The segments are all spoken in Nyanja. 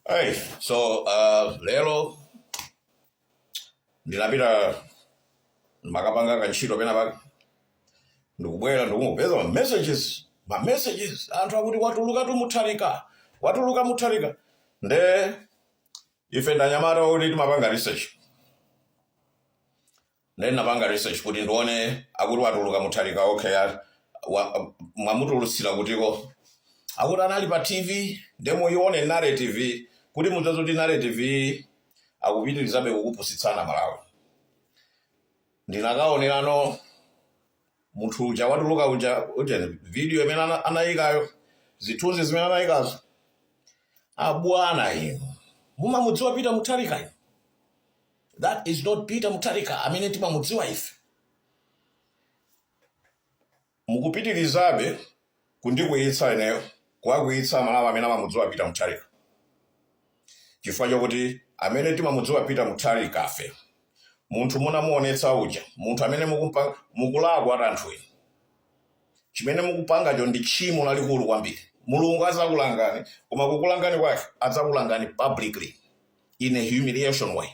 Hey, so lero ndinapita makapanga kantchito pena pake, ndikubwera ndikungopeza ma messages, anthu akuti watuluka tu Mutharika, watuluka Mutharika. Nde ife ndanyamata kuti timapanga research. Nde ndinapanga research kuti ndione akuti watuluka Mutharika. Okay, mwamutulutsira kutiko? Akuti anali pa TV. Nde muione narrative kuti mudzaze kuti narrative akupitirizabe kukupusitsana Malawi. Ndinakaonerano munthu uja watuluka uja, video imene anayikayo, zithunzi zimene anayikazo. Abwana inu, mumamudziwa Peter Mutharika inu? That is not Peter Mutharika amene timamudziwa ife. Mukupitirizabe kundikwiyitsa ineyo, kuwakwiyitsa Malawi amene amamudziwa Peter Mutharika, chifukwa chokuti amene timamudziwa Peter Mutharika afe, munthu munamuonetsa uja, munthu amene mukumpa, mukulakwa anthu inu. Chimene mukupangacho ndi tchimo lalikulu kwambiri. Mulungu azakulangani, koma kukulangani kwake adzakulangani publicly in a humiliation way,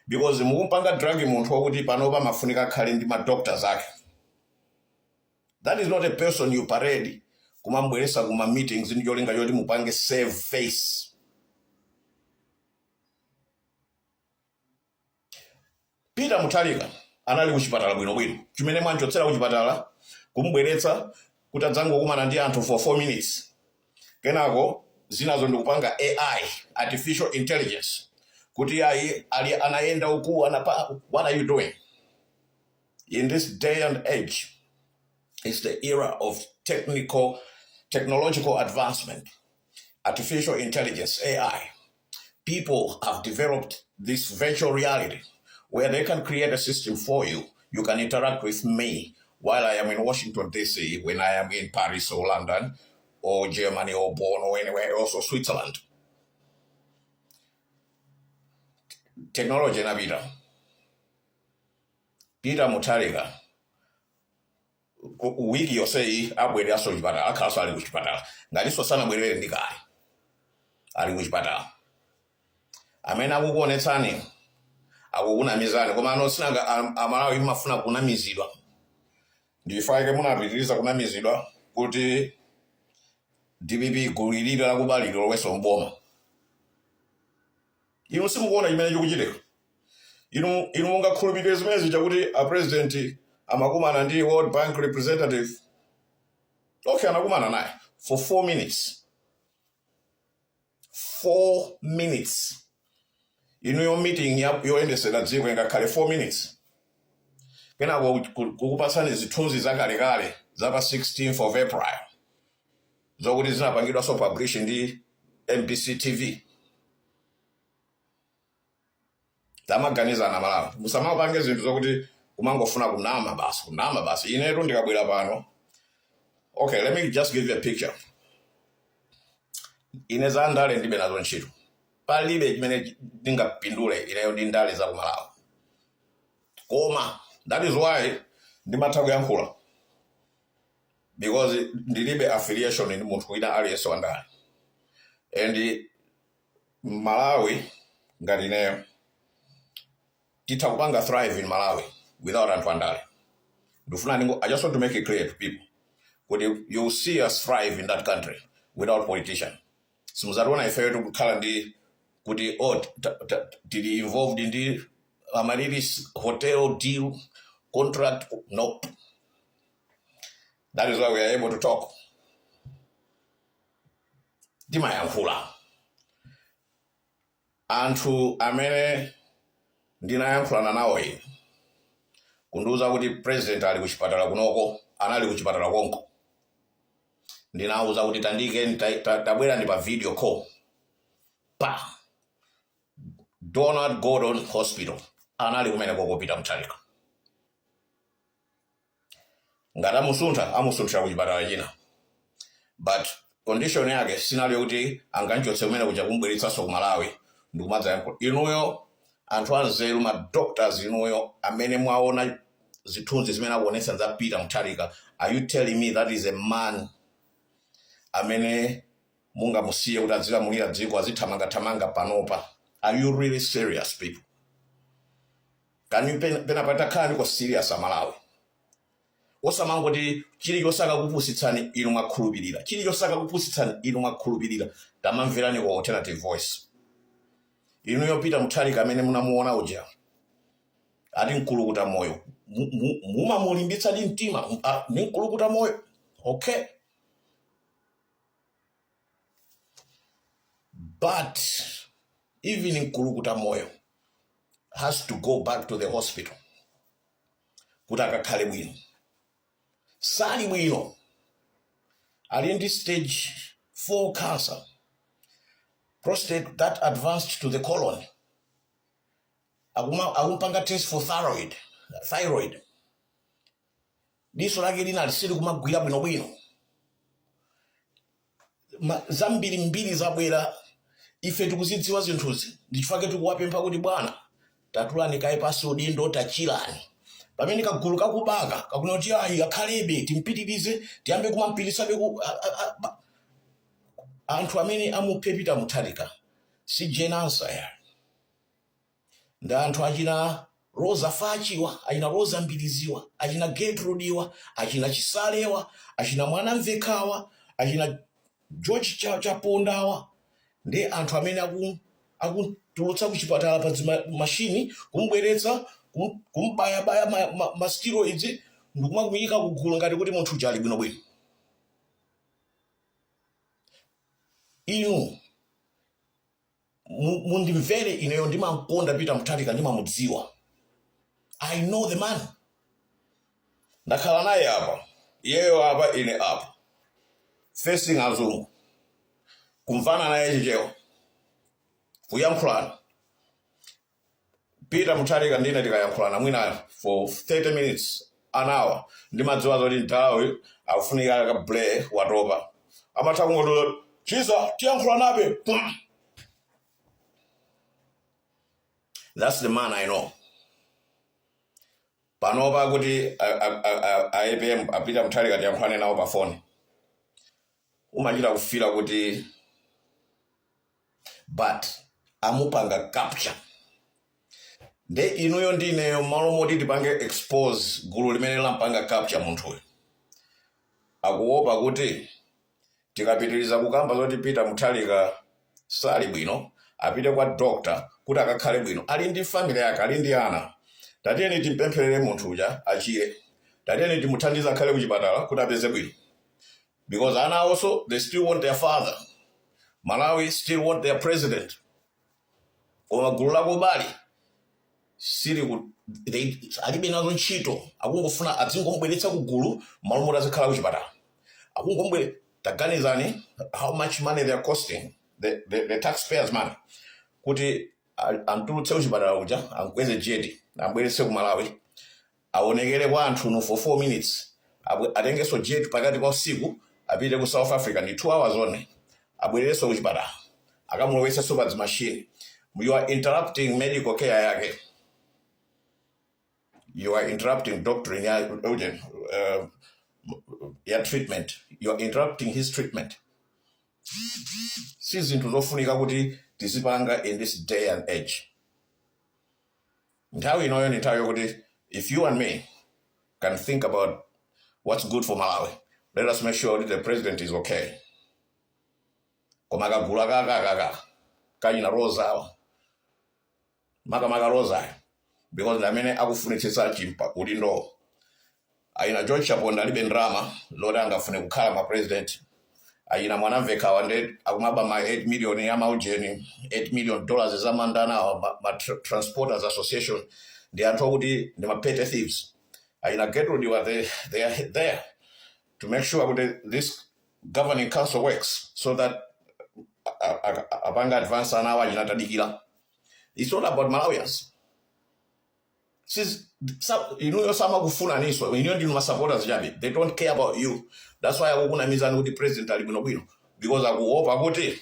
because mukumpanga drug munthu wakuti panopa mafunika akhale ndi ma doctors ake. That is not a person you parade kumambweresa kuma meetings ndi cholinga choti mupange save face. Peter Mutharika anali kuchipatala bwinobwino. Chimene mwanchotsera kuchipatala kumubweretsa kuti adzangokumana ndi anthu for 4 minutes, kenako zinazo ndikupanga AI, artificial intelligence, kuti ayi, ali anayenda uku, anapa. What are you doing in this day and age? It's the era of technological advancement, artificial intelligence, AI. People have developed this virtual reality where they can create a system for you. You can interact with me while I am in Washington, D.C., when I am in Paris or London or Germany or Bonn or anywhere else or Switzerland. Technology inapita. Peter Mutharika wiki yonseyi abwereranso kuchipatala, akhalanso ali kuchipatala. Ngatinso sanabwerere, ndi kale ali kuchipatala. Amene akukuonetsani akukunamizani, koma ano sinanga Amalawi mumafuna kunamizidwa. Ndifake munapitiriza kunamizidwa kuti DPP gulu ilili lakuba lilowenso mboma. Inu simukuona chimene chikuchitika. Inu mungakhulupirire zimene chakuti a president amakumana ndi World Bank representative? Okay, anakumana naye for 4 minutes, 4 minutes. Inuyo, meeting yoyendesera dziko ingakhale 4 minutes? Kenako kukupatsani zithunzi zakalekale za pa 16th of April zokuti zinapangidwanso publish ndi MBC TV. Tamaganizana Malawi, musamapange zinthu zokuti kumangofuna kunama basi, kunama basi. Inetu ndikabwera pano, okay, let me just give you a picture. Ine za ndale ndibe nazo ntchito, palibe chimene ndingapindule ineyo ndi ndale za kumalawi. Koma that is why ndimatha kuyankhula, because ndilibe affiliation ndi munthu wina aliyense wa ndale. And Malawi ngati ineyo titha kupanga thrive in Malawi without anthu andale. Ndifuna ndingo, I just want to make it clear to people kuti you will see us thrive in that country without politician. Simuzationa ifeyo tikukhala ndi kuti, oh, tili involved ndi Amaryllis Hotel deal contract. Nope. That is why we are able to talk. Timayankhula. Anthu amene ndinayankhulana nawo ine kundiuza kuti president ali kuchipatala kunoko, anali kuchipatala konko. Ndinawuza kuti tandike tabwera ndi pa video call pa Donald Gordon Hospital, anali kumene koko Peter Mutharika. Ngati amusuntha, amusunthira kuchipatala china, but condition yake sinali yokuti anganchotse kumene kuja kumbweretsanso ku Malawi ndikumadzayankhula. Inuyo anthu anzeru, ma doctors, inuyo amene mwaona zithunzi zimene akuonetsa za Peter Mutharika, are you telling me that is a man amene Mungamusiye kuti azilamulira dziko, azithamangathamanga panopa? Are you really serious, people? Can you pena patakhala ndiko serious, Amalawi? Osamangoti chilichonse akakupusitsani inu mwakhulupirira, chilichonse akakupusitsani inu mwakhulupirira. Tamamverani ku alternative voice. Inuyo, Peter Mutharika amene munamuona uja ati mkulukuta moyo, mumamulimbitsa ndi mtima, ndi mkulukuta moyo, okay, but even mkulukuta moyo has to go back to the hospital kuti akakhale bwino. Sali bwino, ali ndi stage 4 cancer, prostate that advanced to the colon. Akumpanga test for thyroid. Diso lake lina sili kumagwira bwinobwino. Zambiri mbiri zabwera, ife tikuzidziwa zinthuzi. Ndichifukwa tikuwapempha kuti, bwana, tatulani kaye pasi udindo, tachirani, pamene kagulu kakubaka kakuna kuti ayi, akhalebe, timpitirize, tiyambe kumampitirizabe ku anthu amene amuphe Peter Mutharika si Jane Ansah ya, ndi anthu achina Rosa Fachiwa, achina Rosa Mbiliziwa, achina Gertrudiwa, achina Chisalewa, achina Mwanamvekhawa, achina George Chapondawa. Ndi anthu amene akutulutsa kuchipatala pa mashini, kumbweretsa, kumbayabaya ma steroids, ndikumakumuyika kugulu ngati kuti munthu uja ali bwinobwino. Inu mundimvere ineyo, ndimamkonda Peter Mutharika, ndimamudziwa. I know the man. Ndakhala naye apa, iyeyo apa, ine apa, facing azungu, kumvana naye Chichewa, kuyankhulana. Peter Mutharika ndine tikayankhulana mwina for 30 minutes, an hour, ndimadziwa zoti nthawi akufunika kabre, watopa, amatha kungoti, "Chiza, tiyankhulanabe." That's the man I know. Panopa kuti a APM, a Peter Mutharika, tiyankhulane nawo pa foni, umachita kufira kuti, but amupanga capture. Nde inuyo ndi ineyo, malo moti tipange expose gulu limene lampanga capture munthuyo, akuopa kuti tikapitiriza kukamba zoti Peter Mutharika sali bwino, apite kwa doctor kuti akakhale bwino, ali ndi family yake, ali ndi ana, tatiyeni timpempherere munthu uja achire, tatiyeni timuthandize akhale kuchipatala kuti apeze bwino, because ana also, they still want their father. Malawi still want their president. Koma gulu lakubali sili alibe nazo ntchito, akungofuna adzingomubweretsa kugulu malo moti azikhala kuchipatala. Akungomubwere, taganizani how much money they are costing the taxpayers' money kuti antulutse kuchipatala kuja, amkweze jet, ambweretse ku Malawi, aonekere kwa anthu no for 4 minutes, atengenso jet pakati pa usiku, apite ku South Africa, ndi 2 hours only, abwererenso kuchipatala, akamulowetsenso pa zimashini. You are interrupting medical care yake, you are interrupting doctrine ya uje, ya treatment, you are interrupting his treatment. Si zinthu zofunika kuti tizipanga in this day and age. Nthawi inoyo ndi nthawi yokuti if you and me can think about what's good for Malawi, let us make sure that the president is okay. Koma kagulu akakakaka kachina Rosa awa, makamaka Rosayo, because ndi amene akufunitsitsa chimpa udindo. Ayina George Chaponda alibe ndrama loti angafune kukhala ma president. Ayina Mwanamvekhawa ndi akumaba ma 8 million ya maujeni, $8 million za mandana, ma Transporters Association, ndi anthu okuti ndi ma petty thieves. Ayina Gertrude were they are there to make sure kuti this governing council works so that apanga advance ana awo achina Tadikira. It's not about Malawians. Inuyo samakufunaniso, inuyo ndinu ma supporters chabe. They don't care about you. That's why akukunamizani kuti president ali bwinobwino, because akuopa kuti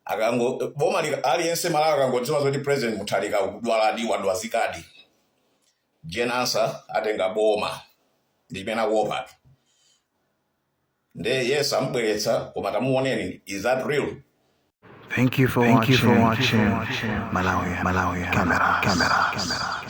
akango boma aliyense Malawi akangodziwa zoti President Mutharika akudwaladi, wadwazikadi, Jane Ansah atenga boma. Ndi chimene akuopatu. Nde yes, amubweretsa, koma tamuoneni, is that real? Thank you for Thank you watching. For watching Malawi Malawi Camera Camera Camera.